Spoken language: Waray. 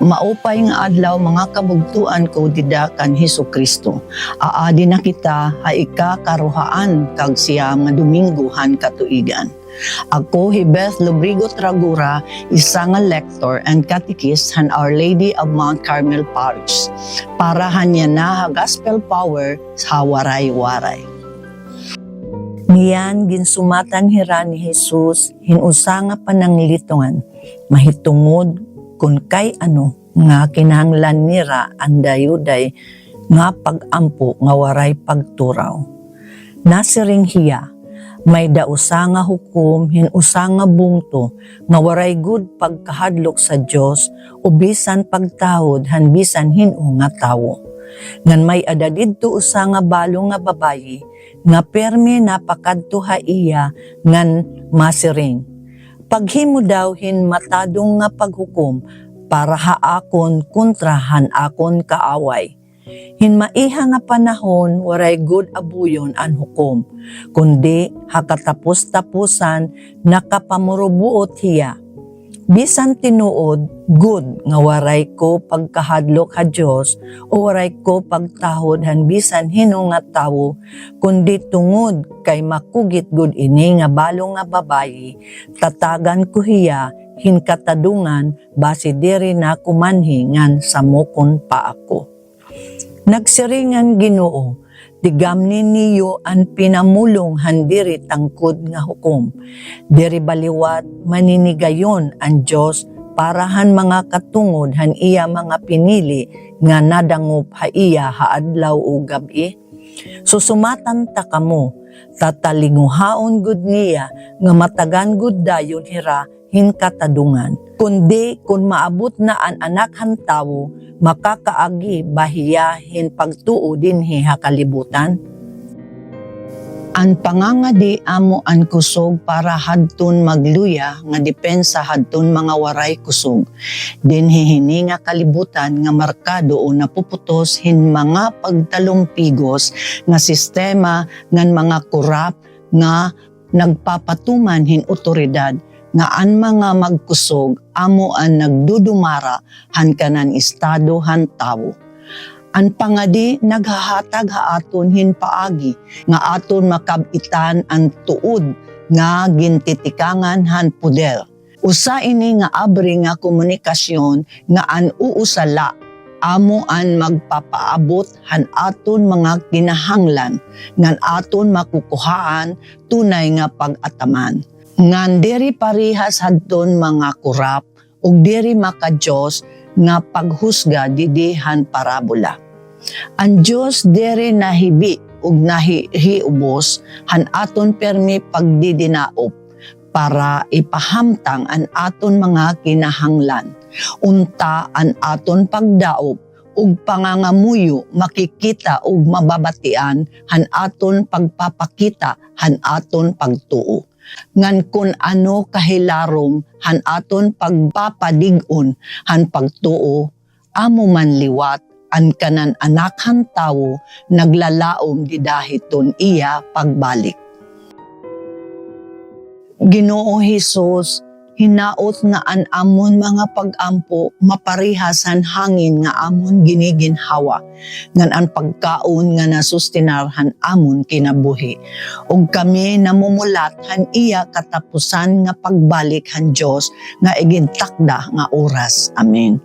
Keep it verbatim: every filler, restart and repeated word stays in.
Maupay nga adlaw, mga kabugtoan ko dida kan Hesukristo. Aadi na kita ha ikakaruhaan kag siyam nga Domingo han katuigan. Ako hi Beth Lobrigo Tragura, isa nga lector and catechist han Our Lady of Mount Carmel Parish. Para han yana ha Gospel Power sa Waray-Waray. Niyan ginsumatan hira ni Jesus hin usa nga pananglitungan mahitungod kon kay ano nga kinahanglan nira an dayuday nga pag-ampo nga waray pagturaw. Nasiring hiya, "Mayda usa nga hukom hin usa nga bungto nga waray gud pagkahadlok sa Dios o bisan pagtahod han bisan hin-o nga tawo. Ngan may-ada didto usa nga balo nga babayi nga pirme napakadto ha iya ngan masiring, 'Paghimo daw hin matadong nga paghukom para ha akon kontra han akon kaaway.' Hin maiha nga panahon, waray gud abuyon an hukom, kundi ha katapos-taposan nakapamurubuot hiya. Bisan tinuod gud nga waray ko pagkahadlok ha Dios o waray ko pagtahod han bisan hin-o nga tawo, kundi tungod kay makugit gud ini nga balo nga babayi, tatagan ko hiya hin katadongan basi diri na ko manhi ngan samokon pa ako." Nagsiring an Ginoo, "Tigamni niyo an pinamulong han diri tangkod nga hukom. Diri ba liwat maninigayon an Dios para han mga katungod han iya mga pinili nga nadangop ha iya ha adlaw ug gab-i? Susumatan ta kamo, tatalinguhaon gud niya nga matagan gud dayon hira hin katadongan. Kundi kon maabot na an Anak han Tawo, makakaagi ba hiya hin pagtuo dinhi ha kalibutan?" An pangangadi amo an kusog para hadton magluya nga depensa hadton mga waray kusog dinhi hini nga kalibutan nga markado o napuputos hin mga pagtalumpigos nga sistema ngan mga korap nga nagpapatuman hin awtoridad nga an mga magkusog amo an nagdudumara han kanan estado han tawo. An pangadi naghahatag ha aton hin paagi nga aton makab-itan an tuod nga gintitikangan han poder. Usa ini nga abri nga komunikasyon nga an uusala amo an magpapaabot han aton mga kinahanglan ngan aton makukuhaan tunay nga pag-ataman. Ngan diri parehas hadton mga korap ug diri maka-Dios nga paghusga didi han parabola. An Dios diri nahibi ug nahihiubos han aton pirmi pagdidinaop para ipahamtang an aton mga kinahanglan. Unta an aton pagdaop ug pangangamuyo makikita ug mababatian han aton pagpapakita han aton pagtuo. Ngan kon ano kahilarom han aton pagpapadig-on han pagtuo, amo man liwat an kanan Anak han Tawo naglalaom dida hiton iya pagbalik. Ginoo Jesus, hinaot nga an amon mga pag-ampo maparehas han hangin nga amon giniginhawa, ngan an pagkaon nga nasustenar han amon kinabuhi. Ug kami namumulat han iya katapusan nga pagbalik han Dios nga igintakda nga oras. Amen.